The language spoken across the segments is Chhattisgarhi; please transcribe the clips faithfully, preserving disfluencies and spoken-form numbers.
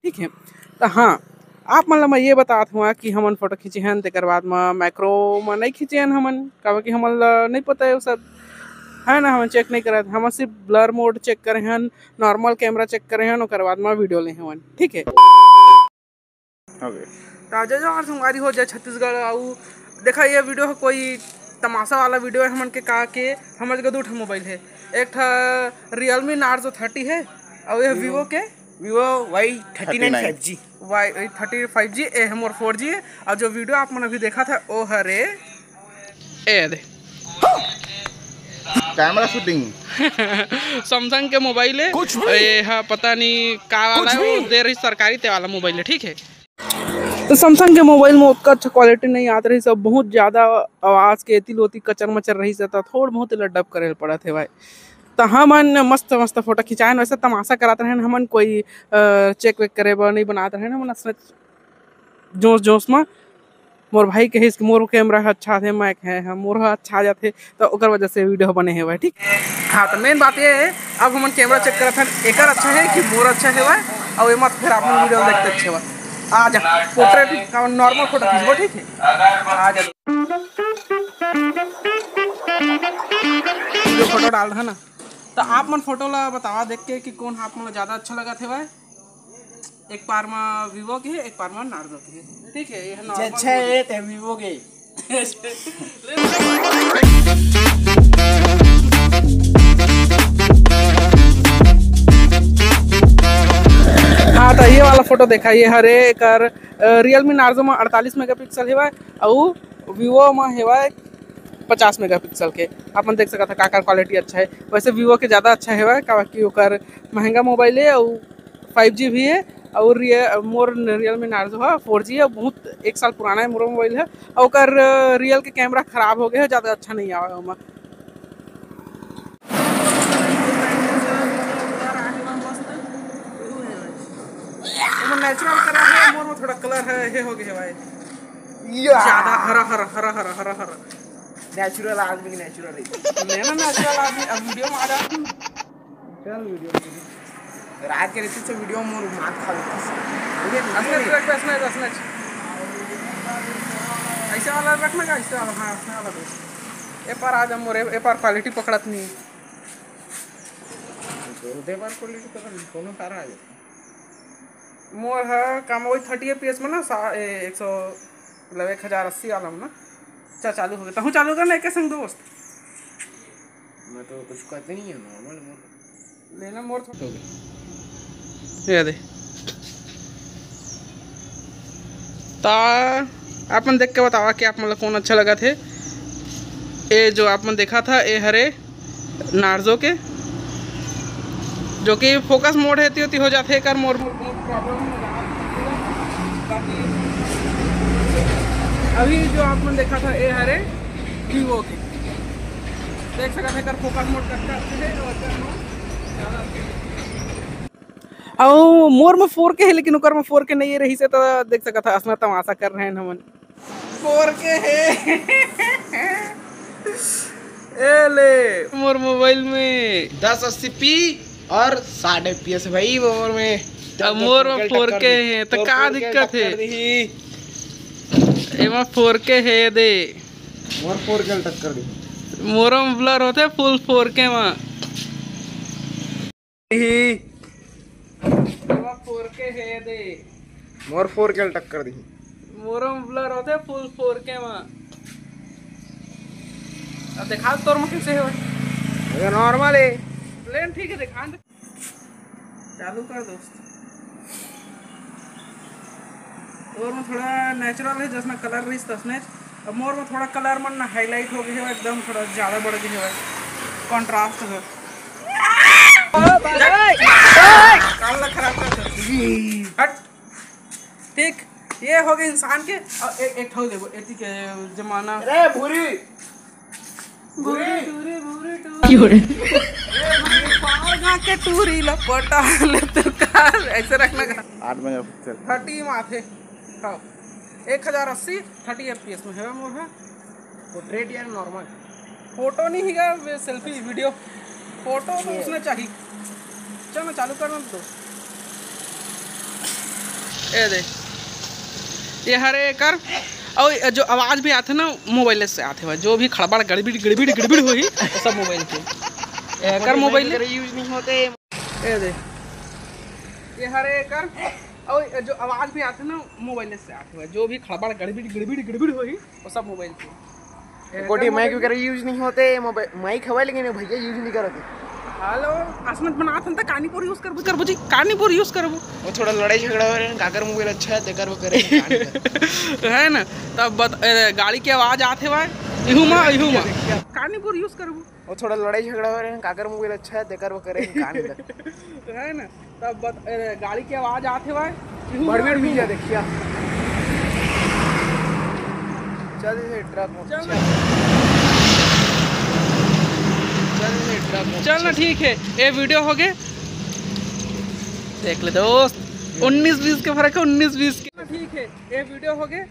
ठीक है। तो हाँ, आप मन ला मैं ये बतात हूँ कि हमन फोटो खींचे हन, तेकर बाद म मैक्रो म नहीं खींचे हन हमन, काबर कि हमन ला नहीं पता है वो सब, है ना, हमन चेक नहीं करत। हमन सिर्फ ब्लर मोड चेक करे हन, नॉर्मल कैमरा चेक करे हन, ओकर बाद म वीडियो ले हवन। ठीक है। ओके। राजा जवान संगवारी हो जाए छत्तीसगढ़। अउ देखा, ये वीडियो ह कोई तमाशा वाला वीडियो है हमन के का के। हमर जगह दू ठो मोबाइल है, एक ठा रियलमी नार्जो थर्टी है, अउ ये वीवो के Vivo Y thirty nine five G। Y thirty five G. ए है मोर फोर जी है। और जो वीडियो आप मन अभी देखा था, ओ हरे, ए दे कैमरा शूटिंग। सैमसंग के मोबाइल है। ए हा पता नहीं का वाला है, वो दे रही सरकारी, ते वाला मोबाइल है। ठीक है, तो सैमसंग के मोबाइल में ओतका अच्छा क्वालिटी नहीं आत रही, सब बहुत ज़्यादा आवाज़ के एती लोती कचर मचर रही से, तो थोड़ बहुत लड्डप करे ल पड़त है भाई। तो हमन मस्त मस्त फोटो खिंचाएन, वैसे तमाशा करत रहन हमन, कोई चेक वेक करे बर नहीं बनात रहन हमन, असने जोश जोश में। मोर भाई कहिस कि मोर कैमरा ह अच्छा आथे, मैं कहे, "हाँ, मोर ह अच्छा आ जाथे।" तो ओकर वजह से वीडियो बने हे भाई, ठीक। हाँ, तो मेन बात ये है, अब हमन कैमरा चेक करत हन, एकर अच्छा है कि मोर अच्छा है भाई, और एमा फिर आप मन वीडियो देखते अच्छे बा। आ जा, पोर्ट्रेट का नॉर्मल फोटो खींचबो, ठीक है, आ जा। वीडियो फोटो डाल रहा ना, तो आप मन फोटो ला बतावा देख के कि कौन आप मन ला ज़्यादा अच्छा लगा थे भाई। एक पार में वीवो के है, एक पार में नार्जो के है। ठीक है, ये है जे नॉर्मल अच्छा है ते वीवो के। हाँ, तो ये वाला फोटो देखा, ये हरे एकर रियलमी नार्जो में अड़तालीस मेगापिक्सल हेवय, अउ वीवो में हेवय पचास मेगापिक्सल के। आप मन देख सकत ह, काकर क्वालिटी अच्छा है। वैसे वीवो के ज़्यादा अच्छा हेवय, काबर कि ओकर महंगा मोबाइल है, अउ फाइव जी भी है, अउ रिय मोर रियलमी नार्जो ह फोर जी है, बहुत एक साल पुराना है मोर मोबाइल है, अउ ओकर रियल के कैमरा खराब हो गया है, ज़्यादा अच्छा नहीं आवा ओमा। नेचुरल कलर है, मोर में थोड़ा कलर है, ये हो गया भाई, ज़्यादा हरा हरा हरा हरा हरा हरा। नेचुरल आदमी के नेचुरल है। मैं ना नेचुरल आदमी, अब वीडियो में आ जा। चल वीडियो में। रात के रहते से वीडियो मोर मात खा लेता। असने रख, असने, असने। ऐसे वाला रखना का, ऐसे वाला, हाँ, असने वाला दे। ए पर आ जा मोरे, ए पर क्वालिटी पकड़त नहीं। दे बार क्वालिटी पकड़, कोनो सारा आ जाता। मोर ह काम वही थर्टी एफ पी एस में ना, सा-, ए, एक सौ, मतलब एक हजार अस्सी वाला में ना। चल, चालू हो गया। तहूँ चालू कर ना, एक संग दोस्त। मैं तो कुछ करते नहीं है, नॉर्मल मोर। लेना मोर थोड़ा। ये दे। ता आप मन देख के बतावा कि आप मन ला कौन अच्छा लगा थे। ए जो आप मन देखा था, ए हरे नार्जो के, जो कि फोकस मोड है, ती हो जाते कर मोर, मोर, मोर प्रॉब्लम हो रहा। बाकी अभी जो आप मन देखा था, ए हरे वीवो के, देख सकत है कर फोकस मोड कतका अच्छे है और कर मोर ज्यादा अच्छे है। अउ मोर में फोर के है, लेकिन ओकर में फोर के नहीं रही से, तो देख सकत है, असना तमाशा कर रहे हैं हमन। फोर के है। ए ले, मोर मोबाइल में दस अस्सी पी और साठ एफ पी एस भाई, मोर में। अब मोर में फोर के है, तो का दिक्कत है? एमा फोर के है दे। मोर फोर के टक्कर दी। मोर में ब्लर होते फुल फोर के में। ही। फोर के है दे। मोर फोर के टक्कर दी। मोर में ब्लर होते फुल फोर के में। अब देखा तोर में कैसे है? ये नॉर्मल है। प्लेन ठीक है, देखा। चालू कर दोस्त। तोर में थोड़ा नेचुरल है, जसना कलर रहिस तसने। अब मोर में थोड़ा कलर मन ना हाईलाइट हो गए है, एकदम थोड़ा ज़्यादा बढ़ गए है, कॉन्ट्रास्ट है। कान ला खराब कर दे। हट। ठीक, ये हो गए इंसान के। अब एक, एक ठो देखो, एती के जमाना। अरे भूरी। भूरी टूरी, भूरी टूरी। पार गा के टूरी लपटा ले तू कार, ऐसे रखना का। आठ मेगापिक्सल। थर्टी में आथे। हाँ, एक हजार अस्सी, थर्टी एफ पी एस में है मोर है। पोर्ट्रेट या नॉर्मल? फोटो नहीं है, सेल्फी वीडियो। फोटो तो उसने चाहिए। चलो चालू करना तो। ए दे, ये हरे एकर, और जो आवाज भी आथे ना, मोबाइल से आथे भाई। जो भी खड़बड़, गड़बड़, गड़बड़, गड़बड़ होही, वो सब मोबाइल के। एकर मोबाइल यूज नहीं होते। ए दे, ये हरे एकर, और जो आवाज भी आथे ना, मोबाइल से आथे भाई। जो भी खड़बड़, गड़बड़, गड़बड़, गड़बड़ होही, वो सब मोबाइल के। कोठी माइक वगैरह यूज नहीं होते, मोबाइल माइक हवा, लेकिन भैया यूज नहीं करते। हेलो, असमत बनात हन त कानीपुर यूज करबो, करबो जी, कानीपुर यूज करबो। वो थोड़ा लड़ाई झगड़ा हो रहे हैं, काकर मोबाइल अच्छा है, तेकर वो करे, है ना? तब बत-, ए, गाड़ी की आवाज आथे भाई, इहू मा, इहू मा। कानीपुर यूज करबो। वो थोड़ा लड़ाई झगड़ा हो रहे हैं, काकर मोबाइल अच्छा है, तेकर वो करे, कान कर। है ना? तब बत-, ए, गाड़ी की आवाज आथे भाई, इहू मा, बड़बीड़ इहू भैया मा। देखिया। चल इसे ट्रक में, चल चल। ना। चल इसे ट्रक में, चल ना, चल। ठीक है, ये वीडियो हो गए। देख ले दोस्त, उन्नीस बीस के फर्क है, उन्नीस बीस के। ठीक है, ये वीडियो हो गए।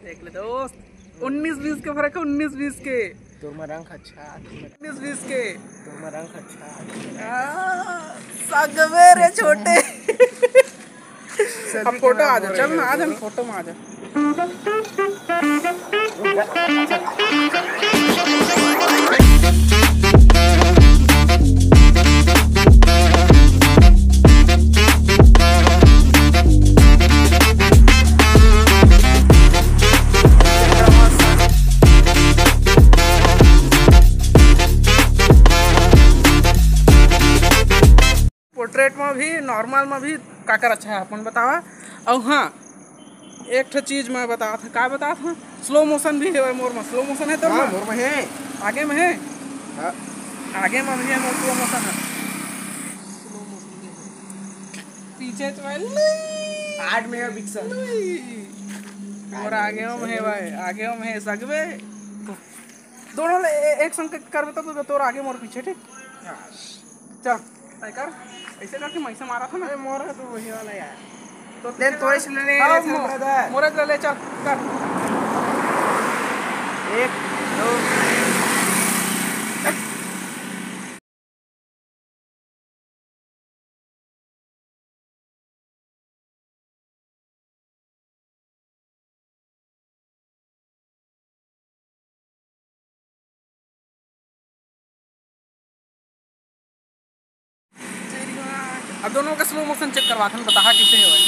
देख ले दोस्त, उन्नीस बीस के फर्क है, उन्नीस बीस के। तोर में रंग अच्छा, उन्नीस बीस के। तोर में रंग अच्छा। आ, सगवे रे छोटे। अब फोटो आ जा, चल ना, आ जा ना, फोटो में आ जा। पोर्ट्रेट में भी, नॉर्मल में भी काकर अच्छा है, अपन बतावा। और हाँ, एक ठो चीज मैं बतात हूँ, का बतात हूँ, स्लो मोशन भी है मोर में। स्लो मोशन है तो हाँ, मोर में है। आगे में है। हाँ। आगे में भी है मोर, स्लो मोशन है। पीछे तो है नहीं। आठ मेगापिक्सल। नहीं। मोर आगे में है भाई, आगे में है सगवे। दोनों ले ए-, एक संग करबे तो तोर आगे मोर पीछे, ठीक? हाँ। चल, तय कर। ऐसे करके मैं से मारा था ना। अरे मोर है तो वही वाला यार। तो ले, तोरे से ले ले, हाँ, ले, मो-, brother। मोरे से ले, चल, कर। एक, दो। अब दोनों का स्लो मोशन चेक करवाथन, बताहा कैसे है भाई।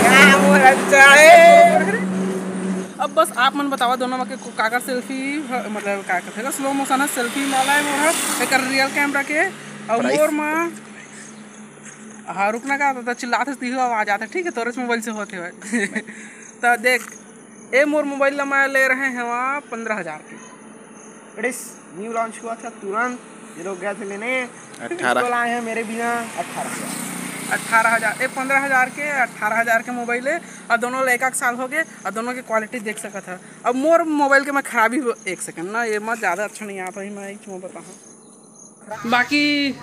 क्या वो अच्छा है। अब बस आप मन बतावा दोनों में के को-, काकर सेल्फी ह-, मतलब का कहते हैं, स्लो मोशन है, सेल्फी वाला है वो है, एक रियल कैमरा के। और प्राइस? मोर माँ, हाँ, रुकना का तो चिल्लाते तीसरा आवाज आते, ठीक है, तोरे से मोबाइल से होते हुए। तो देख, ए मोर मोबाइल ला मैं ले रहे हैं वहाँ पंद्रह हजार के। अरे, न्यू लॉन्च हुआ था तुरंत, ये लोग गए थे लेने। अठारह। इसको लाए हैं मेरे बिना। अठारह हजार। अठारह हजार, ए, पंद्रह हजार के, अठारह हजार के मोबाइल है। और दोनों ला एक, एक साल हो गए। और दोनों की क्वालिटी देख सका था। अब मोर मोबाइल के मैं खराबी हो-, एक सेकंड ना, ये मत ज़्यादा अच्छा नहीं आता ही, मैं एक चीज बताऊँ। बाकी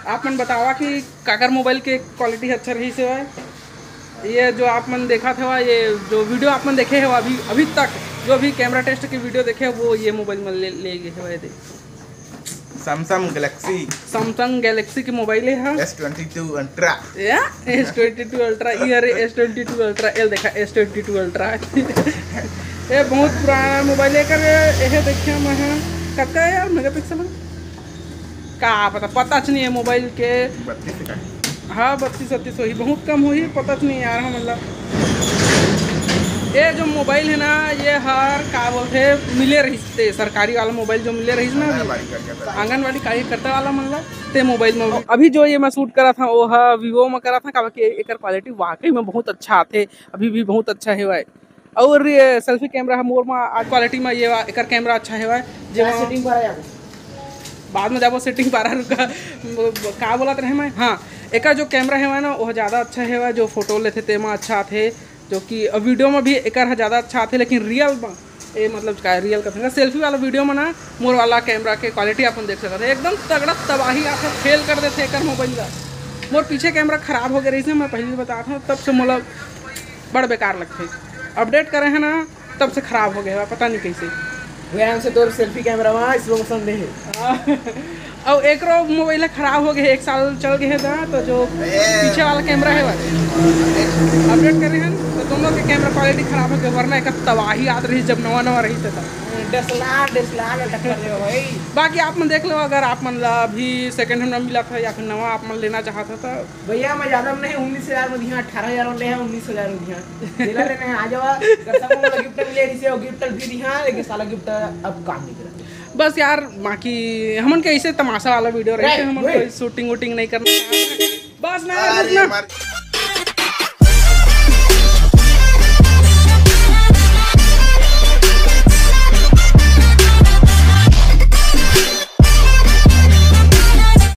आप मन बतावा कि काकर मोबाइल के क्वालिटी अच्छा रही से है। ये जो आप मन देखा था, ये जो वीडियो आप मन देखे हो अभी, अभी तक जो भी कैमरा टेस्ट के वीडियो देखे, वो ये मोबाइल में ले, ले गए हो, ये देख। Samsung Galaxy। Samsung Galaxy के मोबाइल है, हाँ। S twenty two Ultra। या, S twenty two Ultra, ये अरे S twenty two Ultra, ये देखा, S twenty two Ultra। ये बहुत पुराना मोबाइल है, कर ये, ये देखिए मैं, हाँ। कतका है यार मेगापिक्सल? का पता, पता च नहीं है मोबाइल के। बत्तीस का है। हाँ, बत्तीस, बत्तीस होही, बहुत कम होही, पता च नहीं यार, हाँ, मतलब। ये जो मोबाइल है ना, ये हर का बोलते, मिले रहिस ते, सरकारी वाला मोबाइल जो मिले रहिस ना, आंगनबाड़ी का क्या था? आंगनबाड़ी कार्यकर्ता वाला, मतलब, ते मोबाइल में। अभी जो ये मैं शूट करा था, वो हा Vivo में करा था, काबर कि एकर क्वालिटी वाकई में बहुत अच्छा आथे, अभी भी बहुत अच्छा है भाई। और ये सेल्फी कैमरा है मोर में, आज क्वालिटी में ये वा-, एकर कैमरा अच्छा है भाई। जेमा सेटिंग पर आया? बाद में जाबो सेटिंग पर, रुका। का बोलत रहे मैं? हाँ, एकर जो कैमरा है ना, वो ज़्यादा अच्छा है भाई, जो फोटो लेथे तेमा अच्छा आथे, जो कि वीडियो में भी एकर ह ज़्यादा अच्छा आथे, लेकिन रियल में, ए, मतलब का रियल का सेल्फी वाला वीडियो में ना, मोर वाला कैमरा के क्वालिटी अपन देख सकत है, एकदम तगड़ा तबाही आथे, फेल कर देथे एकर मोबाइल ला। मोर पीछे कैमरा खराब हो गया रही से, मैं पहले बतात हूँ, तब से मोला बड़ बेकार लगथे। अपडेट करे हैं ना, तब से खराब हो गया है, पता नहीं कैसे। वैन से तोर सेल्फी कैमरा वहाँ स्लो मोशन दे है। अउ एकरो मोबाइल ह खराब हो गए, एक साल चल गए हे दा, तो जो पीछे वाला कैमरा है, बस अपडेट करे हन, तो दोनों के कैमरा क्वालिटी खराब हो गए, वरना एक तबाही आत रही जब नवा नवा रही थे तब। डेसलार डेसलार टक्कर दे भाई। बाकी आप मन देख लो, अगर आप मन ला अभी सेकंड हैंड में मिला था या फिर नवा आप मन लेना चाहता था, भैया मैं ज्यादा में नहीं, उन्नीस हजार में दिया, अठारह हजार में ले हैं, उन्नीस हजार में दिया। जेला लेने हैं आ जावा। कसम वाला गिफ्ट मिले रिसे, वो गिफ्ट भी दिया, लेकिन साला गिफ्ट अब काम नहीं करा। बस यार, बाकी हमन के ऐसे तमाशा वाला वीडियो रहे, Right, हमन right. कोई शूटिंग वूटिंग नहीं करना चाहते। बस ना, बस अरे ना। मार